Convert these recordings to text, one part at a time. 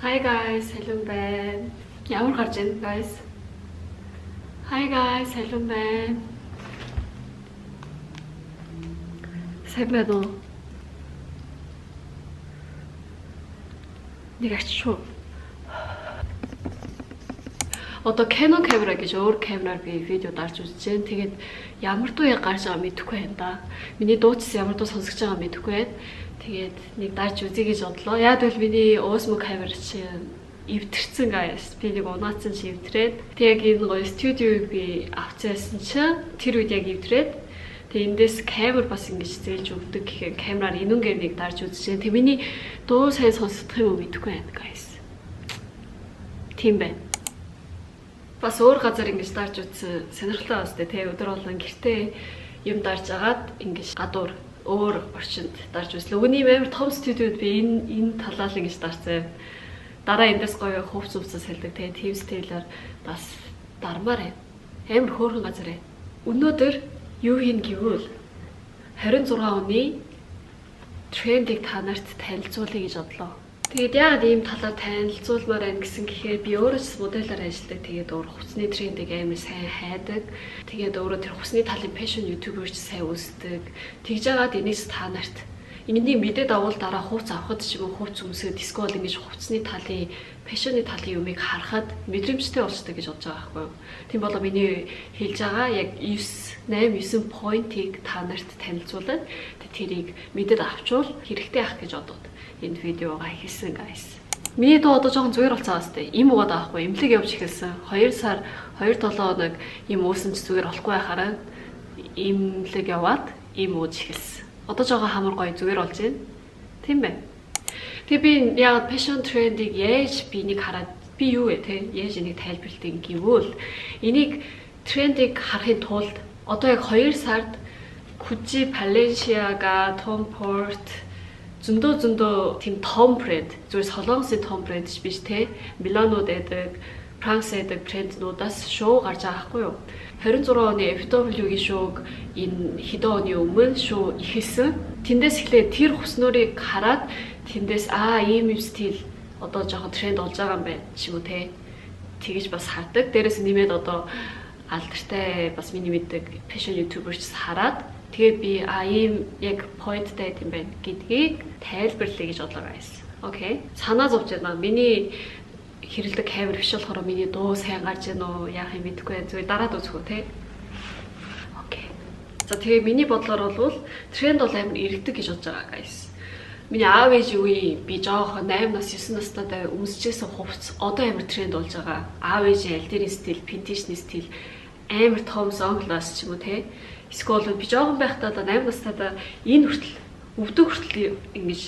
Hi guys, салин байна. Ямар гарч байна, guys? Hi guys, салин байна. Сайн байна уу? Нэг арчиж. Одоо Canon камера гэж өөр камераар би видео дарж үзэж байна. Тэгээд ямар дуу яг гарч байгаа мэдэхгүй байна да. Миний дуу ч ямар дуу сонсогдож байгаа мэдэхгүй байна. Тэгээд нэг дарж үзье гэж бодлоо. Яг бол миний Osmo камер чинь эвдэрсэн, guys. Би нэг унаацсан чи эвдрээд. Тэг яг энэ гоё студиог би авцаасан чинь тэр үед яг эвдрээд. Тэгээ эндээс камер бас ингэж зээлж өгдөг гэхээр камераар энүүгээр нэг дарж үзэж байна. Тэг миний дуу сайн сонсогдох юм уу мэдэхгүй байна, guys. Тийм байна. Бас өөр газар ингэж дарж үзсэн сонирхолтой бас тэ, өдөр болгон гэртээ юм дарж агаад ингэж гадуур өөр орчинд дарж үзлээ. Өгний амар том студиуд би энэ талаа л ингэж дарцсан. Дараа эндээс гоё хувц хувцас салдаг те, team style-аар бас дармаар байна. Амар хөөрхөн газар байна. Өнөөдөр юу хийн гэвэл 26 оны трендийг та нарт танилцуулъя гэж бодлоо. Тэгээд яагаад ийм талаар танилцуулмаар байна гэсэн гэхээр би өөрөө ч моделаар ажилладаг. Тэгээд өөр хувцсны трендийг амар сайн хайдаг. Тэгээд өөрөө тэр хувцсны талын fashion YouTuber ч сайн үздэг. Тэгж яагаад энэс та нарт энэний мэдээ давуул дараа хувц авахд ч юм уу, хувц өмсөд эсвэл ингэж хувцсны талын, fashion ы талын юмыг харахад мэдрэмжтэй болчтой гэж бодож байгаа байхгүй юу. Тийм болоо миний хэлж байгаа яг 9 8 9 point-ыг та нарт танилцуулаад тэрийг мэдээд авчвал хэрэгтэй ах гэж бодоод энэ видеогоо хийсэн, guys. Миний дуу одоо жоохон зүгээр болцсон бас тээ. Им угаад байгаа хгүй. Эмнэлэг явж эхэлсэн. 2 сар 2 7 хоног им уусан ч зүгээр болохгүй байхаараа эмнэлэг яваад им ууж эхэлсэн. Одоо жоохон хамар гоё зүгээр болж байна. Тийм ээ. Тэгээ би яг fashion trend-ийг яаж би энийг хараад би юу вэ те, яаж энийг тайлбарлах гэвэл энийг трендийг харахын тулд одоо яг 2 сард Gucci, Balenciaga, Tom Ford, зөндөө зөндөө тийм том брэнд, зүгээр Солонгосын том брэнд ч биш те, Миланод байдаг, Франц байдаг брэнднуудаас шоу гарч байгаа байхгүй юу? 26 оны FW-гийн шоуг энэ хэдэн оны өмнө шоу эхэлсэн. Тэндээс эхлээд тэр хувцснуудыг хараад тэндээс аа, ийм юм стил одоо жоохон тренд болж байгаа юм байна ч юм уу те. Тэгэж бас хардаг. Дээрээс нэмээд одоо алдартай бас миний мэддэг fashion YouTuber ч хараад тэгээд би а ийм яг point тай юм байна гэдгийг тайлбарлая гэж бодлоо, guys. Okay. Санаа зовж байна. Миний хэрэглэдэг камер биш болохоор миний дуу сайн гарч яах уу, яах юм мэдэхгүй. Зүгээр дараад үзэх үү те. Okay. За, тэгээ миний бодлоор бол тренд бол амар эргэдэг гэж бодож байгаа, guys. Миний аав ээж үеийн би жоохон 8 нас 9 настай өмсөжсэн хувцас одоо амар тренд болж байгаа. Аав ээжийн аль дэрийн стил, vintage ний стил амар том sunglass ч юм уу те. Эсвэл би жоохон байхдаа одоо 8 настайдаа энэ хүртэл өвдөг хүртэл ингэж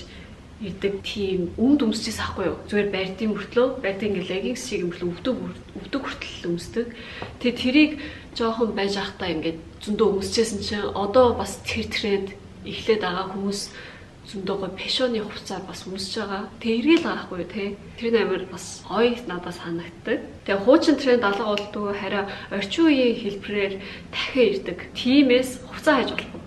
ирдэг тийм өмд өмсчихсэн ахгүй юу. Зүгээр барьдын мөртлөө, барьдын ингээ леггинс шиг мөртлөө өвдөг өвдөг хүртэл өмсдөг. Тэгээ тэрийг жоохон байж ахтаа ингээд зөндөө өмсчихсэн чинь одоо бас тэр тренд эхлээд байгаа, хүмүүс зөндөө гоё fashion ы хувцаар бас өмсөж байгаа. Тэгээ эргээл байгаа байхгүй юу те. Тэр амар бас гоё надад санагддаг. Тэгээ хуучин тренд алга болдгоо, харин орчин үеийн хэлбэрээр дахин ирдэг. Тиймээс хувцас хайж болохгүй.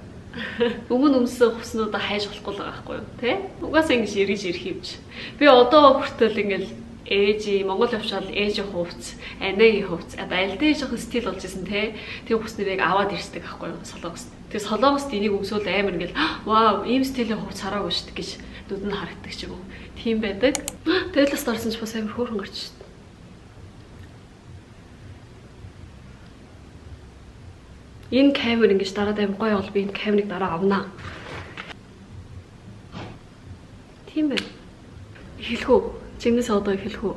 Өмнө өмссөн хувцснуудаа хайж болохгүй л байгаа байхгүй юу те. Угаасаа ингэж эргэж ирэх юм чи. Би одоо хүртэл ингээл ээжи Монгол явчаал ээжийн хувцс, анагийн хувцс, одоо аль дээр жоохон стил болж исэн те. Тэр хувцсныг аваад ирсдэг байхгүй юу Солонгост. Тэгээ Солонгост энийг өмсөөл амар ингээл вау, ийм стилийн хувцс хараагүй шүү дээ гэж нүд нь харагддаг ч юм уу. Тийм байдаг. Тэгэл бас орсон ч бас амар хөөрхөн гарч шүү дээ. Энэ камер ингэж дараад амар гоё бол би энэ камерыг дараа авнаа. Тийм байна. Эхлэх үү? Жинээс одоо эхлэх үү?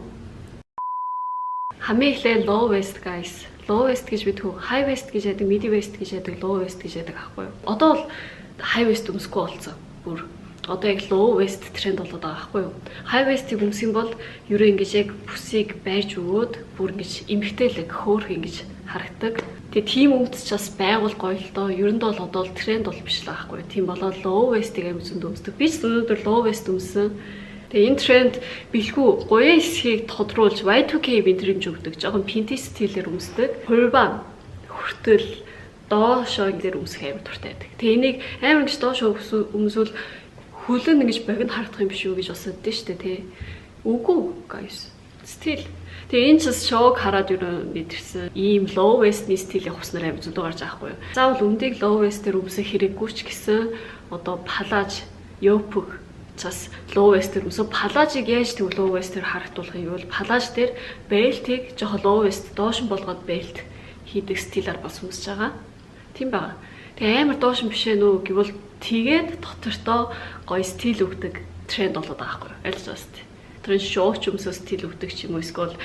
Хамгийн эхлээ low waist, guys. Low waist гэж мэдхүү. High waist гэж яадаг, midi waist гэж яадаг, low waist гэж яадаг аахгүй юу? Одоо бол high waist өмсөхгүй болсон. Бүр одоо яг low waist тренд болоод байгаа байхгүй юу? High waist-ийг өмсөх юм бол ерөө ингэж яг бүсийг байрж өгөөд бүр ингэж эмгтээлэг хөөх ингэж харагдаг. Тэгээ тийм өмд ч бас байгуул гоё л доо. Ер нь бол одоо бол тренд бол биш л байхгүй юу? Тийм болоод low waist-ийг амар зөндөө өмсдөг. Би ч өнөөдөр low waist өмсөн. Тэгээ энэ тренд бэлхүү гуяа хэсгийг тодруулж Y2K мэдрэмж өгдөг. Жохон vintage стилээр өмсдөг. Хурбан хүртэл доошоо ингэж өмсөх амар дуртай байдаг. Тэгээ энийг амар ингэж доошоо өмсвөл хөлөн ингэж богино харагдах юм биш үү гэж бас боддоо шүү дээ, тий. Үгүй, guys. Стил. Тэгээ энэ ч бас шоуг хараад юу мэдэрсэн. Ийм low waist-ний стилийн хувцснаар амар зөндөө гарч байгаа байхгүй юу. Заавал өмдийг low waist дээр өмсөх хэрэггүй ч гэсэн одоо палааж ёпг бас low waist дээр өмсөө. Палаажийг яаж тэг low waist дээр харагдуулах юм бол палааж дээр belt ийг жоохон low waist доош нь болгоод belt хийдэг стилээр бас өмсөж байгаа. Тийм байгаа. Тэгээ амар доош нь биш ээ нүү гэвэл тэгээд дотортоо гоё стил өгдөг тренд болоод байгаа байхгүй юу? Ойлгож байгаа шүү дээ. Тэр шоуч өмсөө стил өгдөг ч юм уу, эсвэл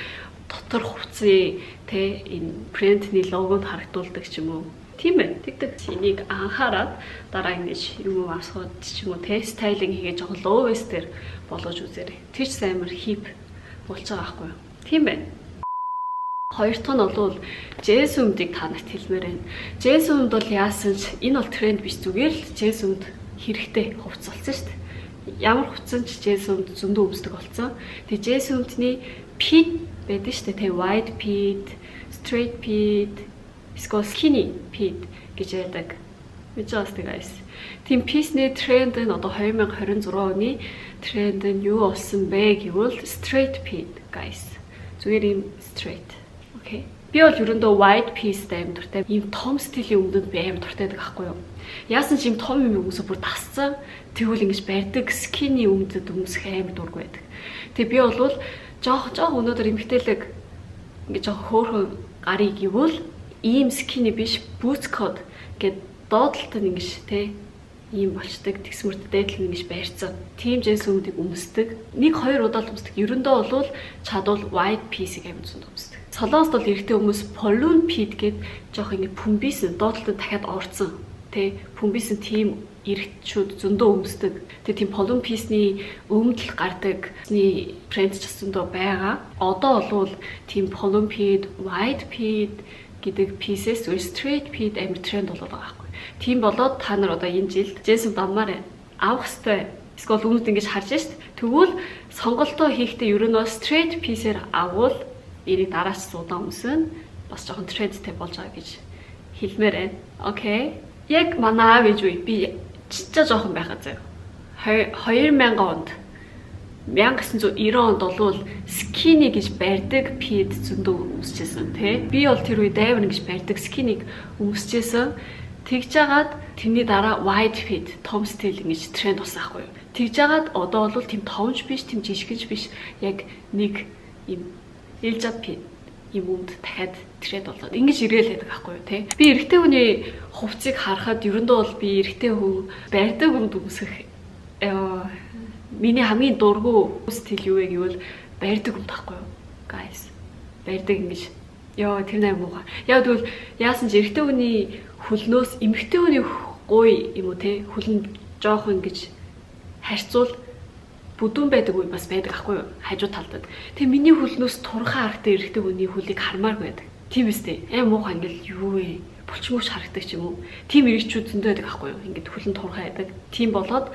дотор хувцсын тэ энэ брендний логог харагдуулдаг ч юм уу. Тийм ээ. Тэгдэг. Энийг анхаарад дараа ингэж юм авсгууд ч юм уу те styling хийгээ жоохон low waist дээр болгож үзээрэй. Тэр ч амар hip болж байгаа байхгүй юу? Тийм байна. Хоёр дахь нь бол джинс өмдийг та нарт хэлмээр байна. Джинс өмд бол яасан ч энэ бол тренд биш, зүгээр л джинс өмд хэрэгтэй хувцас болсон шүү дээ. Ямар хувцсан ч джинс өмд зөндөө өмсдөг болсон. Тэгээ джинс өмдний fit байдаг шүү дээ. Тэгээ wide fit, straight fit, эсвэл skinny fit гэж байдаг. Мэдж байгаа сте, guys. Тийм piece-ний тренд нь одоо 2026 оны тренд нь юу болсон бэ гэвэл straight fit, guys. Зүгээр ийм straight. Okay. Би бол ерөөндөө wide piece-тэй амар дуртай. Ийм том стилийн өмдөнд би амар дуртай байдаг аахгүй юу? Яасан ч ийм том юм өмсө бүр тасцсан. Тэгвэл ингэж барьдаг skinny өмдөд өмсөх амар дургүй байдаг. Тэгээ би бол жоох жоох өнөөдөр эмгтээлэг ингэж жоох хөөрхөн гарыг гэвэл ийм skinny биш, boots cut гэд доотлолт нь ингэж те ийм болчдөг, тэгсмэрт дээдл нь ингэж байрцсан. Тийм джинс өмдийг өмсдөг. Нэг хоёр удаа л өмсдөг. Ерөндөө бол чадвал wide piece-ийг амар зөнд өмсдөг. Солонгост бол эрэгтэй хүмүүс balloon fit гэд жоох ингэ пүмбисэн доотлолт нь дахиад орцсон. Тэ пүмбисэн тийм эрэгчүүд зөндөө өмсдөг. Тэгээ тийм balloon piece-ний өмдөл гардаг ний брэнд ч зөндөө байгаа. Одоо бол тийм balloon fit, wide fit гэдэг piece-ээс зүгээр straight fit амар тренд болоод байгаа байхгүй. Тийм болоод та нар одоо энэ жил джинс давмаар байна. Авах хэвээр. Эсвэл өмнөд ингэж харж шít. Тэгвэл сонголтоо хийхдээ ер нь straight piece-ээр аввал энийг дараач удаан өмсөн, бас жоохон трендтэй болж байгаа гэж хэлмээр байна. Okay. Яг манай аав ээж үе, би чичээ жоохон байхад заяа. 2000 онд, 1990 онд бол skinny гэж барьдаг fit зөндөө өмсөжсэн тий. Би бол тэр үед амар ингэж барьдаг skinny-г өмсөжсэн. Тэгж жагаад тэрний дараа wide fit, том стил ингэж тренд болсон байхгүй юу. Тэгж жагаад одоо бол тийм томч биш, тийм жижигч биш, яг нэг юм Элжа fit юм өмд дахиад тренд болоод ингэж ирээл байдаг байхгүй юу те. Би эрэгтэй хүний хувцсыг харахад ерөндөө бол би эрэгтэй хүн барьдаг өмд өмсөх миний хамгийн дургу стил юу вэ гэвэл барьдаг өмд байхгүй юу, guys. Барьдаг ингэж ёо, тэр най муухай. Яг тэгвэл яасан ч эрэгтэй хүний хөлнөөс эмэгтэй хүний гуй юм уу те хөлн жоохон ингэж харьцуул бүдүүн байдаг үе бас байдаг ахгүй юу? Хажуу талдад. Тэгээ миний хөлнөөс турхаа харагтай эрэгтэй хүний хөлийг хармааргүй байдаг. Тийм үстэй. Аим муухай ингээл юу вэ? Булчингууч харагдаг ч юм уу. Тийм эрэгчүүд зөндөө байдаг ахгүй юу? Ингээд хөлн турхаа байдаг. Тийм болоод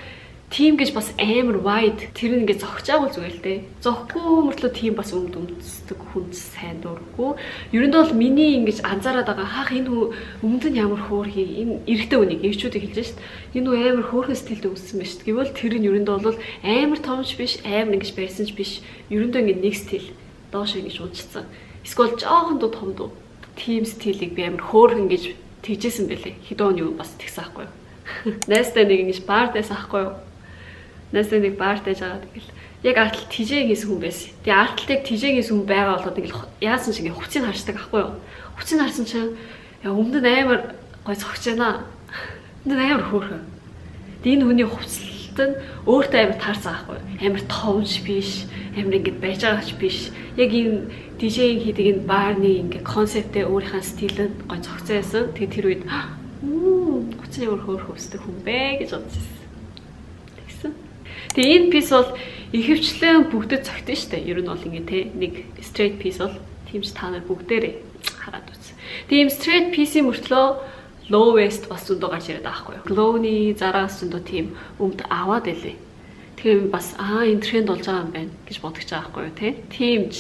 тийм гэж бас амар wide тэр нь ингээд зогч байгуул зүгээр л дээ. Зогхгүй мөртлөө тийм бас өмд өмсдөг хүн сайн дурггүй. Ер нь бол миний ингэж анзаараад байгаа хаах энэ хүн өмд нь ямар хөөрхий, энэ эрэгтэй хүнийг, эрчүүдийг хэлж шít. Энэ хүн амар хөөрхөн стилд өмссөн байж шít. Гэвэл тэр нь ерөндөө бол амар томч биш, амар ингэж барьсан ч биш. Ерөндөө ингэж нэг стил доош ингэж унцсан. Эсвэл жоохон дуу том дуу. Тийм стилийг би амар хөөрхөн гэж тэгжсэн байлээ. Хэдэн оны юу бас тэгсэн аахгүй юу. Найстай нэг ингэж баар дайсан аахгүй юу. Найстай нэг баар дайж байгаа, тэгэл яг артал тижээ хийсэн хүн байсан. Тэгээ артал яг тижээ хийсэн хүн байгаа болоод ингээл яасан ч ингээ хувцсыг харцдаг аахгүй юу. Хувцсыг харсан чинь яа өмнө нь амар гой зогч байна. Өмнө нь амар хөөрхөн. Тэгээ энэ хүний хувцлалт нь өөртөө амар таарсан аахгүй юу. Амар томч биш, амар ингэж байж байгаа ч биш. Яг энэ дижейн хийдэг энэ баарны ингээ концептээ өөрийнхөө стилэнд гой зогцсон байсан. Тэгээ тэр үед хувцсны өөр хөөрхөн өсдөг хүн бэ гэж бодож байсан. Тэгсэн. Тэгээ энэ piece бол ихэвчлэн бүгдэд зөгтөн штэ. Ер нь бол ингээ те нэг straight piece бол тиймч та нар бүгдээрээ хараад үз. Тийм straight piece-ийн мөртлөө low waist бас зөндөө гарч ирээд байгаа байхгүй юу. Low-ны Zara-аас зөндөө тийм өмд аваад байлээ. Тэгэхээр бас аа энэ тренд болж байгаа юм байна гэж бодож байгаа байхгүй юу те. Тиймч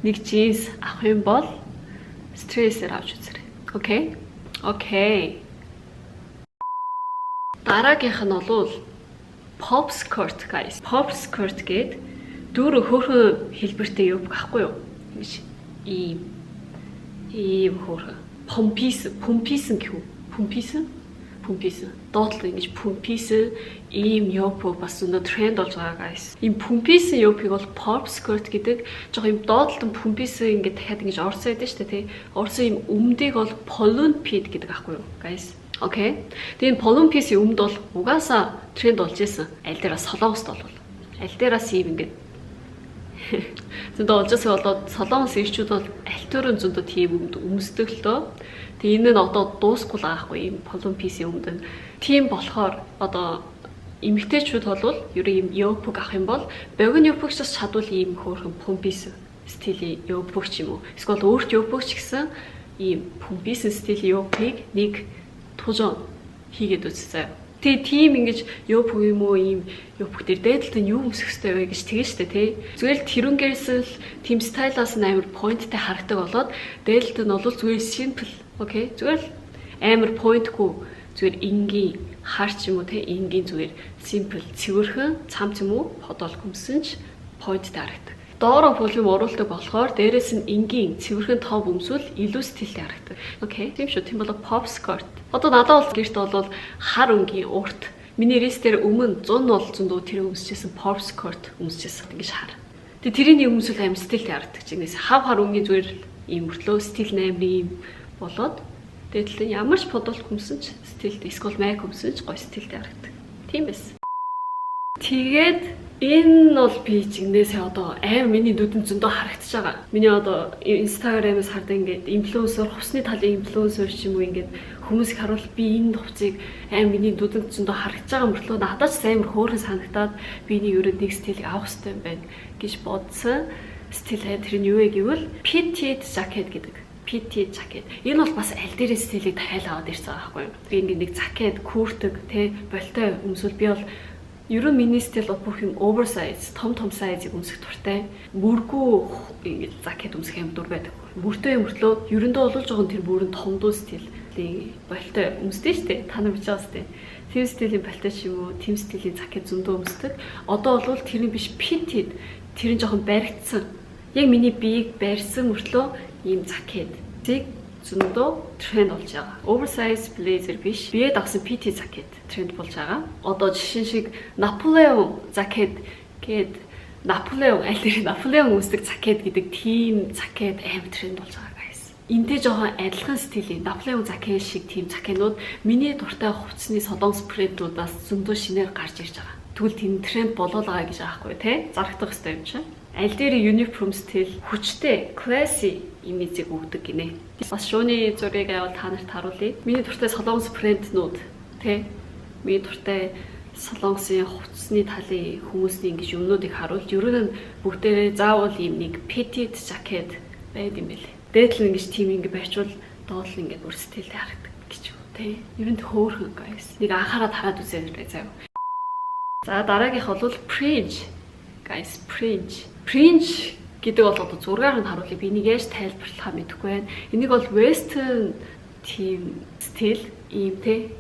нэг джинс авах юм бол straight-ээр авч үзээрэй. Okay? Okay. Дараагийнх нь бол pop skirt, guys. Pop skirt гээд Дүүрэн хөөрхөн хэлбэртэй юбка ахгүй юу? Ингэж ийм ийм хөөрхөн. Помпис, помписэн гэх үү? Помписэн? Помписэн. Доотлол ингэж помписэн ийм юбка бас өнөө тренд болж байгаа, guys. Ийм помписэн юбкыг бол pop skirt гэдэг, жоо ийм доотлол помписэн ингээд дахиад ингэж орсон байдаг шүү дээ, тий. Орсон ийм өмдийг бол balloon pit гэдэг ахгүй юу, guys. Okay. Тэгээ энэ balloon pit-ийн өмд бол угаасаа тренд болж исэн. Аль дээр Солонгост бол. Аль дээрээс ийм ингээд зөндөө олж байсан болоод Солонгос ирчүүд бол аль төрөн зөндөө тийм өмд өмсдөг л дөө. Тэгээ энэ нь одоо дуусахгүй л байгаа хгүй, ийм balloon piece-ийн өмд нь. Тийм болохоор одоо эмэгтэйчүүд бол ерөө ийм юбка авах юм бол богино юбка ч чадвал ийм хөөрхөн помпис стилийн юбка ч юм уу. Эсвэл өөрт юбка ч гэсэн ийм помпис стилийн юбкыг нэг тужон хийгээд үзсэн. Тэгээ тийм ингэж юбка юм уу, ийм юбка дээр дээдэлт нь юу өмсөх ёстой вэ гэж тэгэн штэ, тий. Зүгээр л тэрнгээрс л тийм style-аас нь амар point-тэй харагдаг болоод дээдэлт нь бол зүгээр simple. Okay. Зүгээр л амар point-гүй, зүгээр энгийн хар ч юм уу, тий, энгийн зүгээр simple цэвэрхэн цам ч юм уу подволк өмсөн ч point-тэй харагдаг. Доороо volume оруулдаг болохоор дээрээс нь энгийн цэвэрхэн топ өмсвөл илүү стилтэй харагдаг. Okay. Тийм шүү. Тийм болоо pop skirt. Одоо надад бол гэрт бол хар өнгийн урт. Миний reels дээр өмнө 100 бол зөндөө тэр өмсөжсэн, pop skirt өмсөжсэн, ингэж хар. Тэгээ тэрний өмсөл аим стилтэй харагдаг чинь. Хав хар өнгийн зүгээр ийм мөртлөө стил амар ийм болоод тэгээд л ямар ч подволк өмсөн ч стилтэй, эсвэл майк өмсөн ч гоё стилтэй харагдаг. Тийм байсан. Тэгээд энэ бол би жигнэсээ одоо аим миний нүдэнд зөндөө харагдаж байгаа. Миний одоо Instagram-аас хардаг ингээд инфлюенсер, хувцсны талын инфлюенсер ч юм уу, ингээд хүмүүсийг харуул би энэ хувцсыг аим миний нүдэнд зөндөө харагдаж байгаа мөртлөө надад ч амар хөөрхөн санагтаад би энийг ерөө нэг стилийг авах хэрэгтэй юм байна гэж бодсон. Стил тэр нь юу вэ гэвэл petite jacket гэдэг, petite jacket. Энэ бол бас аль дээрээ стилийг дахиад аваад ирсэн байгаа байхгүй юу? Би ингээд нэг жакет, куртк, тэ болтой өмсвөл би бол ерөн миний стил бол бүх юм oversize, том том size-ыг өмсөх дуртай. Мөргүү ингээд жакет өмсөх юм дур байдаг. Мөртэй мөртлөө ерөндөө бол жоохон тэр бүрэн томдуу стилийн болтой өмсдөө штэ. Та нар бичиж байгаа сте. Тийм стилийн болтой ч юм уу, тийм стилийн жакет зөндөө өмсдөг. Одоо бол тэр нь биш, petite. Тэр нь жоохон баригдсан. Яг миний биеийг барьсан мөртлөө ийм жакет. Зэг зөндөө тренд болж байгаа. Oversize blazer биш. Бие дагсан petite жакет тренд болж байгаа. Одоо жишээн шиг Наполеон жакет гээд, Наполеон аль дээр Наполеон өмсдөг жакет гэдэг тийм жакет аим тренд болж байгаа, guys. Энтэй жоохон адилхан стилийн Наполеон жакет шиг тийм жакетнууд миний дуртай хувцсны солонгос брэндүүдээс зөндөө шинээр гарч ирж байгаа. Тэгвэл тийм тренд болоод байгаа гэж байгаа хгүй, те? Зарагдах хэрэгтэй юм чинь. Аль дээр uniform стил хүчтэй classy имижийг өгдөг гинэ. Бас шууны зургийг авал та нарт харуулъя. Миний дуртай солонгос брэнднүүд, тэ? Миний дуртай солонгосын хувцсны талын хүмүүсний ингэж юмнуудыг харуулж ер нь бүгдээрээ заавал ийм нэг petite jacket байд юм бэлээ. Дээдл нь ингэж тийм ингэ барьчвал доотлол ингэ бүр стилтэй харагдаг гэж юу, тэ? Ер нь хөөрхөн, guys. Нэг анхаарал хараад үзээрэй заяа. За, дараагийнх бол fringe. Guys, fringe. Fringe гэдэг бол одоо зургаар нь харуулъя. Би энийг яаж тайлбарлахаа мэдэхгүй байна. Энийг бол western тийм стил ийм, те,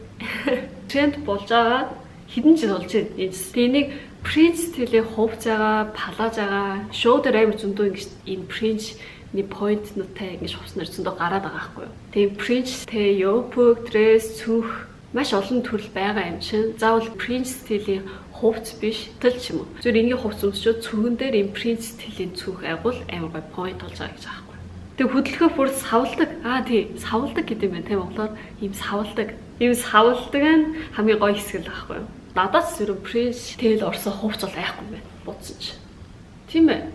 тренд болж байгаа, хэдэн жил болж байна. Тэгээ энийг fringe стилийн хувцаага, палаажаага, шоу дээр амар зөндөө ингэж ийм fringe-ний point-нуудтай ингэж хувцснаар зөндөө гараад байгаа байхгүй юу. Тэгээ fringe тэ юбка, dress, цүнх маш олон төрөл байгаа юм чинь. Заавал fringe стилийн хувц биш, тэл ч юм уу. Зүгээр энгийн хувц өмсчөөд цүнхэн дээр ийм fringe стилийн цүнх агуул амар гоё point болж байгаа гэж байгаа байхгүй. Тэг хөдөлгөө бүр савладаг. Аа тий, савладаг гэдэг юм байна те монголоор, ийм савладаг. Ийм савладаг нь хамгийн гоё хэсэг л байхгүй юу. Надад ч зөв fringe тэл орсон хувц бол айхгүй юм байна. Бодсон чи. Тийм ээ.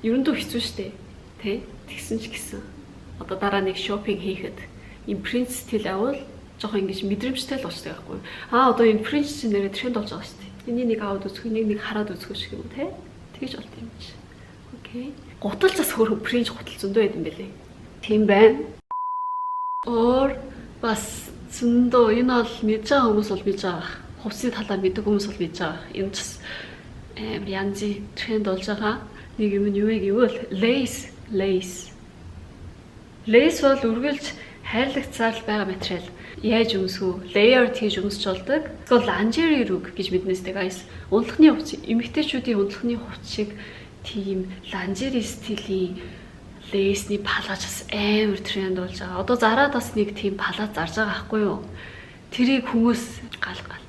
Ерөндөө хэцүү шттэ. Тэ? Тэгсэн ч гэсэн. Одоо дараа нэг шопинг хийхэд ийм fringe стил авал жоохон ингэж мэдрэмжтэй л болчихдог байхгүй. Аа, одоо энэ fringe чинь нэрээ тренд болж байгаа шүү дээ. Энийг нэг аваад үзэх, энийг нэг хараад үзэх шиг юм те. Тэгж болт юм чи. Okay. Гутал ч бас хөөрхөн fringe гутал зөндөө байд юм бэлээ. Тийм байна. Өөр бас зөндөө, энэ бол мэдж байгаа хүмүүс бол мэдж байгаа. Хувцсны талаар мэддэг хүмүүс бол мэдж байгаа. Энэ ч бас амар янзын тренд болж байгаа. Нэг юм нь юу вэ гэвэл lace, lace. Lace бол үргэлж хайрлагцаар л байгаа материал. Яаж өмсөх вэ? Layer хийж өмсч болдог. Эсвэл lingerie рүү гэж мэднэстэй, guys. Унтлахны хувцас, эмэгтэйчүүдийн унтлахны хувцас шиг Тийм lingerie стилийн lace ний палааж бас амар тренд болж байгаа. Одоо Zara-д бас нэг тийм палааж зарж байгаа байхгүй юу? Тэрийг хүмүүс гал гал.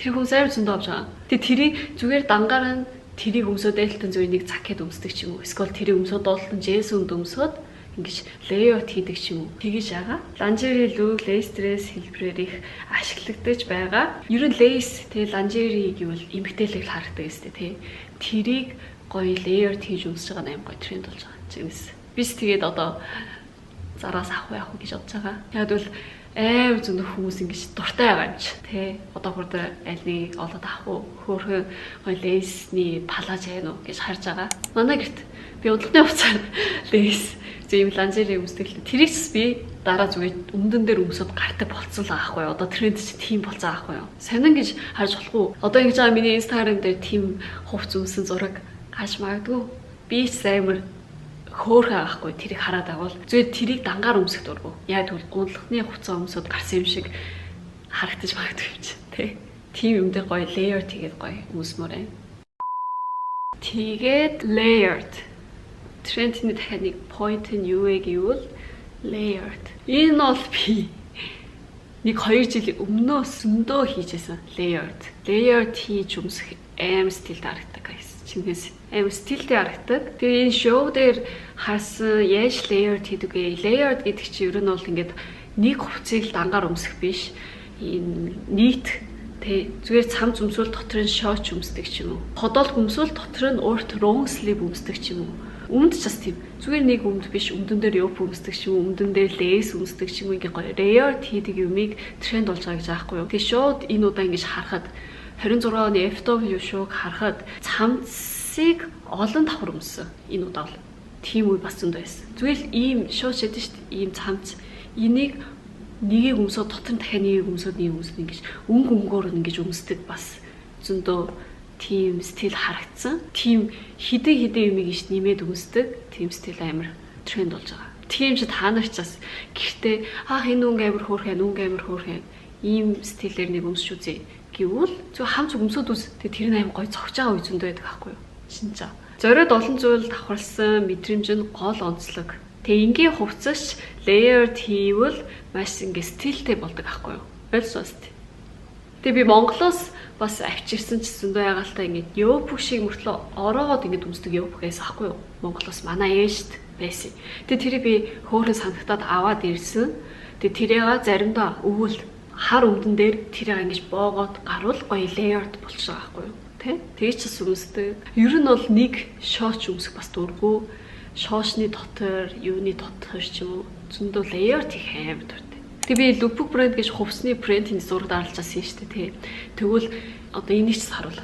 Тэр хүмүүс амар зөндөө авч байгаа. Тэгээ тэрийг зүгээр дангаар нь тэрийг өмсөөд ээлтэн зүгээр нэг жакет өмсдөг ч юм уу. Эсвэл тэрийг өмсөөд доотлон джинс өмд өмсөөд ингэж layer хийдэг ч юм уу. Тэгэж байгаа. Lingerie look, lace dress хэлбэрээр их ашиглагдаж байгаа. Ер нь lace, тэгээ lingerie гэвэл эмэгтэйлэг л харагдаг өстэй, тий. Тэрийг гоё layer хийж өмсөж байгаа нь аим гоё тренд болж байгаа. Чигнэс. Бис тэгээд одоо Zara-аас авах уу, яах уу гэж бодож байгаа. Яг бол амар зөндөх хүмүүс ингэж дуртай байгаа юм чи, тий. Одоо бүр аль нэг олоод авах уу? Хөөхөн гоё lace ний палааж байна уу гэж харж байгаа. Манай гэрт би унтлахны хувцаар lace зөв юм lingerie өмсдөг л. Тэрийг ч би дараа зүгээр өмдөн дээр өмсөд гардаг болцсон л байгаа хгүй юу. Одоо тренд чи тийм болцсон байхгүй юу. Сонин гэж харж болохгүй. Одоо ингэж байгаа миний Instagram дээр тийм хувц өмсөн зураг гарч магадгүй. Би ч амар хөөхөн байхгүй, тэрийг хараад агуул. Зүгээр тэрийг дангаар өмсөх дургу. Яг тэгвэл унтлахны хувцас өмсөд гарсан юм шиг харагдаж магадгүй юм чи, тий. Тийм юм дээр гоё layer тэгээд гоё өмсмөр байна. Тэгээд layered трендний дахиад нэг point нь юу вэ гэвэл layered. Энэ бол би нэг 2 жилийн өмнөө зөндөө хийжсэн layered. Layered хийж өмсөх аим стилд харагдаг, guys. Чингээс аим стилтэй харагдаг. Тэгээ энэ шоу дээр харсан яаж layered хийдэг вэ? Layered гэдэг чинь ер нь бол ингээд нэг хувцсыг л дангаар өмсөх биш. Энэ нийт. Тэ, зүгээр цамц өмсвөл дотор нь шооч өмсдөг ч юм уу. Подолк өмсвөл дотор нь урт long sleeve өмсдөг ч юм уу. Өмд ч бас тийм. Зүгээр нэг өмд биш, өмдөн дээр юп өмсдөг ч юм уу, өмдөн дээр lace өмсдөг ч юм уу, ингээ гоё layer хийдэг юмыг тренд болж байгаа гэж аахгүй юу. Тэгээ шууд энэ удаа ингэж харахад, 26 оны FW шоуг харахад цамцыг олон давхар өмссөн. Энэ удаа бол тийм үе бас зөндөө байсан. Зүгээр л ийм шоу шидэн шүү дээ. Ийм цамц энийг нэгийг өмсөд дотор нь дахиад нэгийг өмсөд, нэг өмсөд, ингэж өнгө өнгөөр ингэж өмсдөг бас зөндөө тийм стил харагдсан. Тийм хідэн хідэн юмыг иш нэмээд өмсдөг тийм стил амар тренд болж байгаа. Тийм чи та нар ч бас гэртээ "Аах, энэ өнгө амар хөөрхөн, өнгө амар хөөрхөн, ийм стилээр нэг өмсч үзье" гэвэл зөв хам зүг өмсөд үз. Тэгээ тэр нь аим гоё зогж байгаа үе зөндөө байдаг байхгүй юу? Шинжаа. Зориуд олон зүйл давхарлсан мэдрэмж нь гол онцлог. Тэгээ энгийн хувцас layered хийвэл маш ингээ стилтэй болдог байхгүй юу? Ойлгосоо сте. Тэгээ би Монголоос бас авчирсан ч зөндөө ягаалтай ингээд ёпүг шиг мөртлөө ороогоод ингээд өмсдөг ёпүг байсан ахгүй юу? Монголоос манай ээжт байсан. Тэгээ тэрийг би хөөрхөн санагтаад аваад ирсэн. Тэгээ тэрийг заримдаа өвөл хар өмдөн дээр тэрийг ингэж боогоод гарвал гоё layered болчих байгаа байхгүй юу? Тэ? Тэгэж ч бас өмсдөг. Ер нь бол нэг шооч өмсөх бас дурггүй. Шоошны дотор, юуны дотор ч юм уу зөндөө layered их амар дуртай. Тэгээ би Lupuk брэнд гэж хувцсны брендийн зураг даралжсэн шүү дээ, тий. Тэгвэл одоо энийг ч харуул.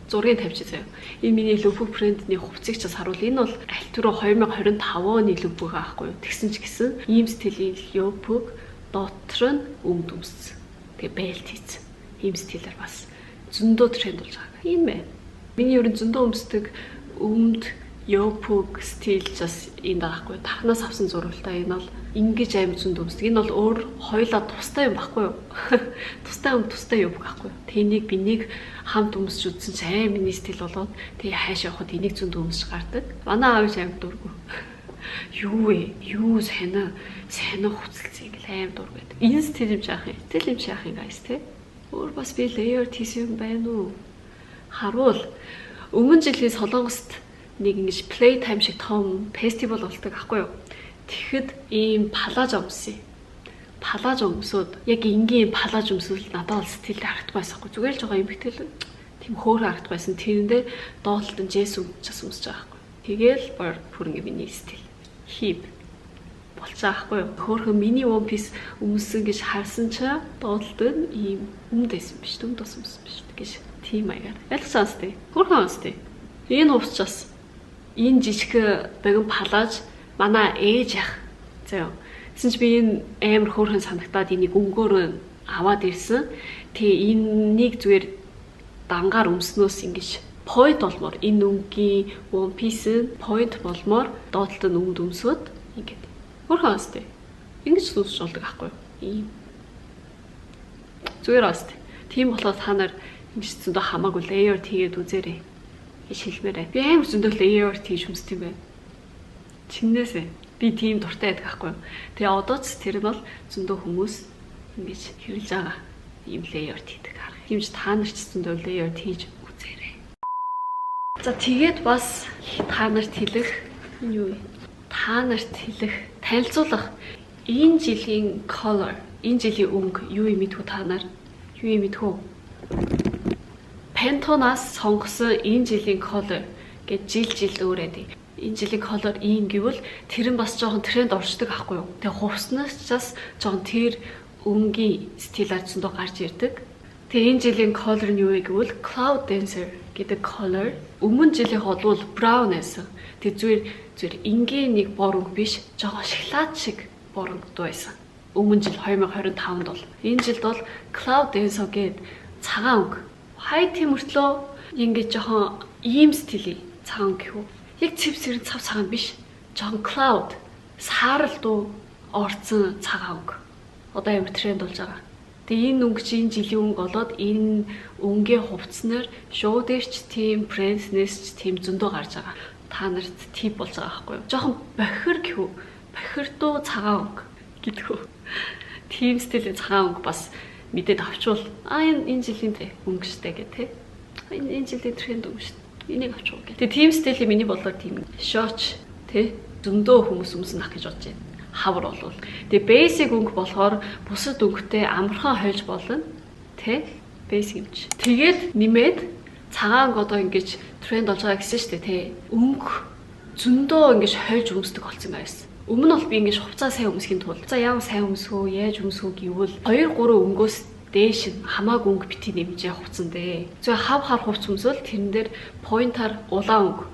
Зургийг тавьчих заяа. Энэ миний Lupuk брендний хувцсыг ч харуул. Энэ бол аль түрүү 2025 оны Lupuk аахгүй юу. Тэгсэн ч гэсэн ийм стилийн Lupuk дотор нь өмд өмссөн. Тэгээ belt хийсэн. Ийм стилээр бас зөндөө тренд болж байгаа. Энэ мэ. Миний ер нь зөндөө өмсдөг өмд ёпуг стил бас энд байгаа хгүй. Тархнаас авсан зураг л та. Энэ бол ингэж аим зөнд өмсдөг. Энэ бол өөр хоёлаа тустай юм баггүй юу? Тустай юм, тустай ёпуг байхгүй юу? Тэнийг би нэг хамт өмсч үзсэн чи аим миний стил болоод тэгээ хайш явахад энийг зөнд өмсч гардаг. Манай аав аим дургу. Юу вэ? Юу сайн сайн хувцалцыг ингээл аим дург байдаг. Энэ стил юм чаах юм. Стил юм чаах юм, guys, те. Өөр бас би layer хийсэн юм байна уу? Харуул. Өмнө жилийн Солонгост нэг ингэж play time шиг том фестивал болдог аахгүй юу? Тэгэхэд ийм палаж өмсөн. Палаж өмсөөд яг энгийн палаж өмсвөл надад бол стил харагдахгүй байсан хгүй. Зүгээр л жоо эмэгтэй тийм хөөр харагдахгүй байсан. Тэрэн дээр доотлолт нь джинс өмчс өмсөж байгаа байхгүй. Тэгээл бүр ингэ миний стил хип болцоо байхгүй юу. Хөөхөн миний one piece өмсөн гэж харсан чи доотлолт нь ийм өмд байсан биш, өмд бас өмсөн биш гэж тийм маягаар. Ойлгосон сте. Хөөхөн сте. Энэ хувцас бас энэ жижиг богино палаж манай ээж ах заяа. Тэгсэн чи би энэ амар хөөрхөн санагтаад энийг өнгөөр аваад ирсэн. Тэгээ энэнийг зүгээр дангаар өмснөөс ингэж point болмоор, энэ өнгийн one piece нь point болмоор доотлолт нь өмд өмсөд ингээд хөөрхөн өстэй. Ингэж өмсөж болдог аахгүй юу? Ийм. Зүгээр өстэй. Тийм болохоор та нар ингэж зөндөө хамаагүй layer хийгээд үзээрэй. гэж хэлмээр байна. Би амар зөндөө layer хийж өмсдөг юм байна. Чиннээсээ би тийм дуртай байдаг байхгүй юу. Тэгээ одоо ч тэр нь бол зөндөө хүмүүс ингэж хэрэглэж байгаа. Ийм layer хийдэг арга. Тийм ч та нар ч зөндөө layer хийж үзээрэй. За, тэгээд бас та нарт хэлэх энэ юу вэ? Та нарт хэлэх, танилцуулах энэ жилийн color, энэ жилийн өнгө юу юм мэдхүү та нар? Юу юм мэдхүү? Pantone-аас сонгосон энэ жилийн color гэж жил жил өөр байдаг. Энэ жилийн color ийм гэвэл тэр нь бас жоохон тренд орчдөг аахгүй юу? Тэгээ хувцснаас ч бас жоохон тэр өнгийн стилаар зөндөө гарч ирдэг. Тэгээ энэ жилийн color нь юу вэ гэвэл Cloud Dancer гэдэг color. Өмнө жилийнх бол brown байсан. Тэгээ зүгээр зүгээр энгийн нэг бор өнгө биш, жоохон шоколад шиг бор өнгөтэй байсан. Өмнө жил 2025-нд бол. Энэ жилд бол Cloud Dancer гээд цагаан өнгө. High tea мөртлөө ингэж жоохон ийм стилийн цагаан өнгө гэв. Яг цэв сэрэн цав цагаан биш. Жоохон cloud саарал дуу орцсон цагаан өнгө. Одоо амар тренд болж байгаа. Тэгээ энэ өнгө чи энэ жилийн өнгө болоод энэ өнгийн хувцснаар шоу дээр ч тийм, брэнднээс ч тийм зөндөө гарч байгаа. Та нарт tip болж байгаа байхгүй юу? Жоохон бохир гэхүү. Бохирдуу цагаан өнгө гэдгүү. Тийм стилийн цагаан өнгө бас мэдээд авчвал а энэ энэ жилийн өнгө штэ гэх тээ. Энэ жилийн тренд өнгө штэ. Энийг авчих уу гэх. Тэгээ тийм стилийн миний бодлоор тийм шооч тэ зөндөө хүмүүс өмснө ах гэж бодож байна, хавар болвол. Тэгээ basic өнгө болохоор бусад өнгөтэй амархан хольж болно. Тэ? Basic юм чи. Тэгээд нэмээд цагаан өнгө одоо ингэж тренд болж байгаа гэсэн шүү дээ, тэ. Өнгө зөндөө ингэж хольж өмсдөг болсон байсан. Өмнө нь бол би ингэж хувцас сайн өмсөхийн тулд за яав сайн өмсөх үү, яаж өмсөх үү гэвэл 2 3 өнгөөс дээш нь хамаагүй өнгө бити нэмжээ хувцсан дээ. Зөв хав хар хувц өмсөөл тэрэн дээр point аар улаан өнгө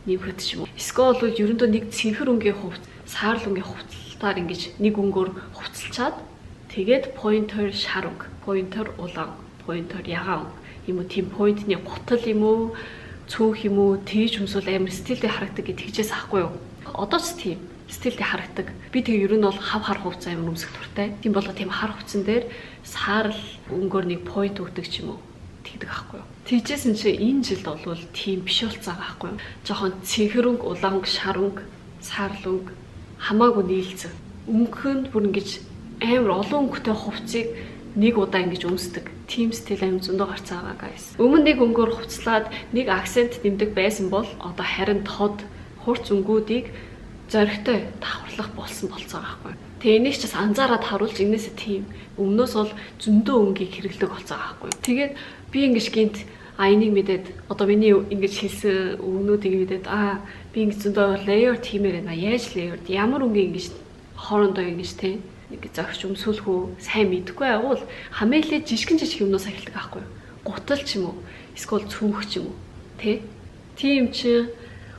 нэмэхэд ч юм уу. Эсвэл бол ерөндөө нэг цэнхэр өнгийн хувц, саарл өнгийн хувцалтаар ингэж нэг өнгөөр хувцалчаад тэгээд point оор шар өнгө, point оор улаан, point оор ягаан өнгө юм уу, тийм point ны гутал юм уу, цөөх юм уу, тэгж өмсвөл амар стилтэй харагдаг гэж тэгжээс ахгүй юу. Одоо ч тийм стилтэй харагдаг. Би тэгээ ер нь бол хав хар хувцас амар өмсөх дуртай. Тийм болоо тийм хар хувцсан дээр саарл өнгөөр нэг point өгдөг ч юм уу. Тэгдэг аахгүй юу. Тэгжсэн чи энэ жилд бол тийм биш болцсон байгаа аахгүй юу. Жохон цэнхэр өнгө, улаан өнгө, шар өнгө, саарл өнгө хамаагүй нийлцэн. Өнгө нь бүр ингэж амар олон өнгөтэй хувцсыг нэг удаа ингэж өмсдөг. Тим стил аим зөндөө гарцаа байгаа, guys. Өмнө нэг өнгөөр хувцлаад нэг акцент нэмдэг байсан бол одоо харин тод хурц өнгүүдийг зоригтой давхарлах болсон болцоо байгаа байхгүй. Тэгээ энийг ч бас анзаараад харуулж энээсээ тийм өмнөөс бол зөндөө өнгийг хэрэглэдэг болцоо байгаа байхгүй. Тэгээд би ингэж гинт а энийг мэдээд, одоо миний ингэж хэлсэн өгнүүдийг мэдээд, а би ингэж зөндөө layer тиймэр байна. Яаж layer, ямар өнгийг ингэж хоорондоо ингэж те нэг зогч өмсүүлэх үү сайн мэдэхгүй агуул хамээлээ жижигэн жижиг юмнаас эхэлдэг байхгүй юу. Гутал ч юм уу, эсвэл цүнх ч юм уу, тэ. Тийм чи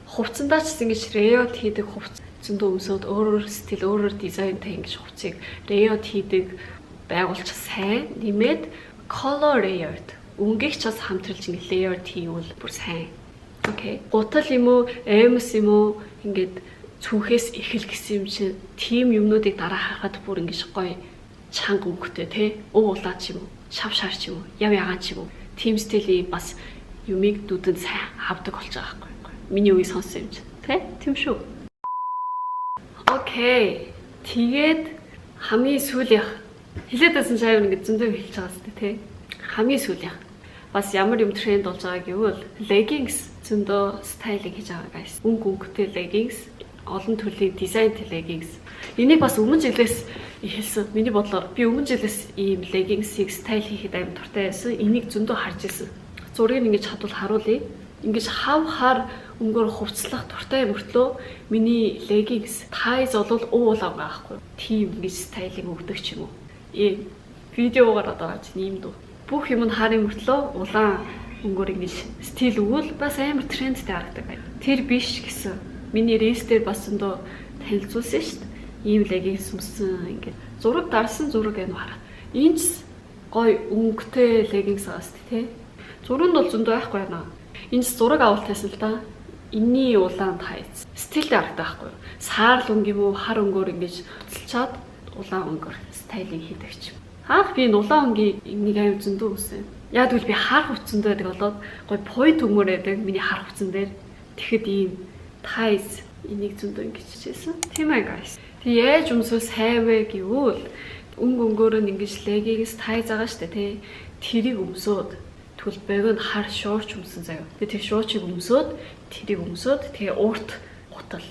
хувцсандаа ч ингэж layer хийдэг хувц зөндөө өмсөд өөр өөр стил, өөр өөр дизайнтай ингэж хувцсыг layer хийдэг байгуулж сайн нэмээд color layered өнгийг ч бас хамтарлж ингэ layered хийвэл бүр сайн. Okay. Гутал юм уу, эмс юм уу, ингээд цүнхээс эхэл гэсэн юм чинь тийм юмнуудыг дараа харахад бүр ингэж гоё чанга өнгөтэй те, уг улаа ч юм уу, шав шар ч юм уу, яв ягаан ч юм уу, тийм стилийн бас юмыг нүдэнд сайн авдаг болж байгаа байхгүй. Миний үгийг сонссон юм чинь те, тийм шүү. Okay. Тэгээд хамгийн сүүлийнх хэлээд байсан чинь аюу ингэ зөндөө хэлж байгаа сте те. Хамгийн сүүлийнх бас ямар юм тренд болж байгаа гэвэл leggings зөндөө styling хийж байгаа, guys. Өнгө өнгөтэй leggings, олон төрлийн дизайнтэй leggings. Энийг бас өмнө жилээс эхэлсэн. Миний бодлоор би өмнө жилээс ийм leggings-ийг style хийхэд амар дуртай байсан. Энийг зөндөө харж ирсэн. Зургийг ингэж хадвал харуулъя. Ингэж хав хар өнгөөр хувцлах дуртай мөртлөө миний leggings thighs бол уулаа байгаа байхгүй. Тийм ингэж styling өгдөг ч юм уу. Ийм видеогоор одоо гарч ийм дүү. Бүх юм нь харын мөртлөө улаан өнгөөр ингэж стил өгвөл бас амар трендтэй харагдаг байна. Тэр биш гэсэн. Миний reels дээр бас зөндөө танилцуулсан шүү дээ. Ийм leggings өмссөн, ингээд зураг дарсан зураг энэ хараа. Энэ ч гой өнгөтэй leggings байгаа шүү дээ, тий. Зураг нь бол зөндөө байхгүй байна. Энэ ч зураг авалт байсан л да. Энийний улаан tights. Стилтэй харагдах байхгүй юу? Саарл өнгө юм уу, хар өнгөөр ингэж буцалчаад улаан өнгөөр styling хийдэг ч юм. Хаах би энэ улаан өнгийг нэг аюу зөндөө өмсөн. Яг тэгвэл би хар хувцсанд байдаг болоод гоё point өгмөр байдаг миний хар хувцсан дээр. Тэгэхэд ийм ties энийг зөндөө ингэж хичээсэн. Тийм ээ, guys. Тэг яаж өмсөө сайн вэ гэвэл өнгө өнгөөр нь ингэж leggings, tights байгаа штэ, тий. Тэрийг өмсөөд, тэгвэл богино хар шуурч өмсөн заяа. Тэгээ тэр шуурчийг өмсөөд, тэрийг өмсөөд, тэгээ урт гутал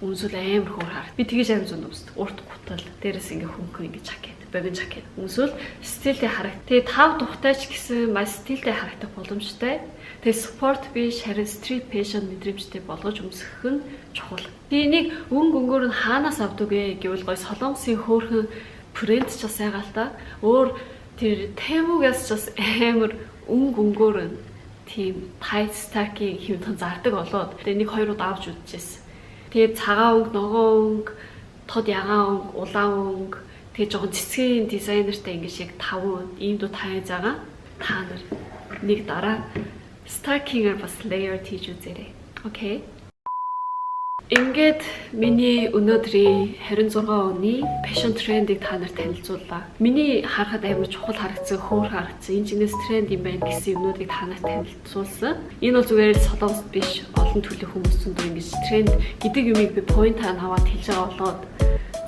өмсөл амар хөөр хар. Би тэгэж амар зөнд өмсдөг. Урт гутал дээрээс ингээ хөнгөн ингээ жакет, богино жакет. Өмсвөл стилтэй харагд. Тэгээ тав тухтай ч гэсэн маш стилтэй харагдах боломжтой. Тэгээ спорт биш, харин street fashion мэдрэмжтэй болгож өмсөх нь чухал. Тэгээ энийг өнгө өнгөөр нь хаанаас авдаг вэ гэвэл гой Солонгосын хөөрхөн брэнд ч бас байгаа л та. Өөр тэр Temu-гаас ч бас амар өнгө өнгөөр нь тийм tight stocking хэмтэн зардаг болоод тэгээ нэг хоёр удаа авч үзчихсэн. Тэгээ цагаан өнгө, ногоон өнгө, тод ягаан өнгө, улаан өнгө, тэгээ жоохон цэцгийн дизайнертай ингэж яг таван ийм дуу тая загаа та нар нэг дараа stocking-аар бас layer хийж үзээрэй. Okay. Ингээд миний өнөөдрийн 26 оны fashion трендийг та нарт танилцууллаа. Миний харахад амар чухал харагдсан, хөөрхөн харагдсан, энэ чинээс тренд юм байна гэсэн юмнуудыг та нарт танилцуулсан. Энэ бол зүгээр л Солонгост биш, олон төрлийн хүмүүс зөндөө ингэж тренд гэдэг юмыг би point аа аваад хэлж байгаа болоод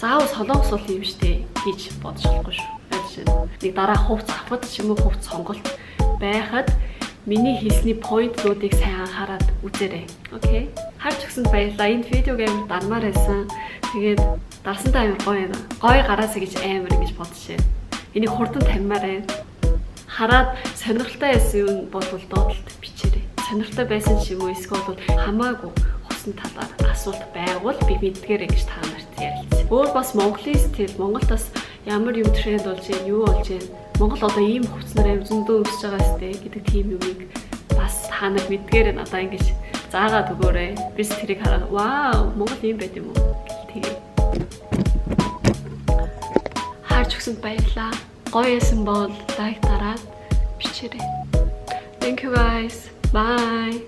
заавал Солонгос бол юм штэ гэж бодож болохгүй шүү. Жишээ нь нэг дараа хувц авахд ч юм уу, хувц сонголт байхад миний хэлсний point нуудыг сайн анхаарад үзээрэй. Okay. Харж өгсөнд баярлалаа. Энэ видеог амар дармаар байсан. Тэгээд дарсантай амар гоё юм. Гоё гараасаа гэж амар ингэж бодож байна. Энийг хурдан тавимаар байна. Хараад сонирхолтой байсан юм бол доотлолт бичээрэй. Сонирхолтой байсан ч юм уу, эсвэл бол хамаагүй хувцсны талаар асуулт байгвал би мэдгээрэй гэж та нарт ярилцсан. Өөр бас Монголын стил, Монголд бас ямар юм тренд болж байна, юу болж байна, Монгол одоо ийм хувцснаар аим зөндөө өмсөж байгаа сте гэдэг тийм юмыг бас та нар мэдгээрээ надаа ингэж заагаад өгөөрэй. Бис тэрийг хараад вау, Монгол ийм байд юм уу гэл тэгээ. Харж өгсөнд баярлалаа. Гоё байсан бол like дараад бичээрэй. Thank you, guys. Bye.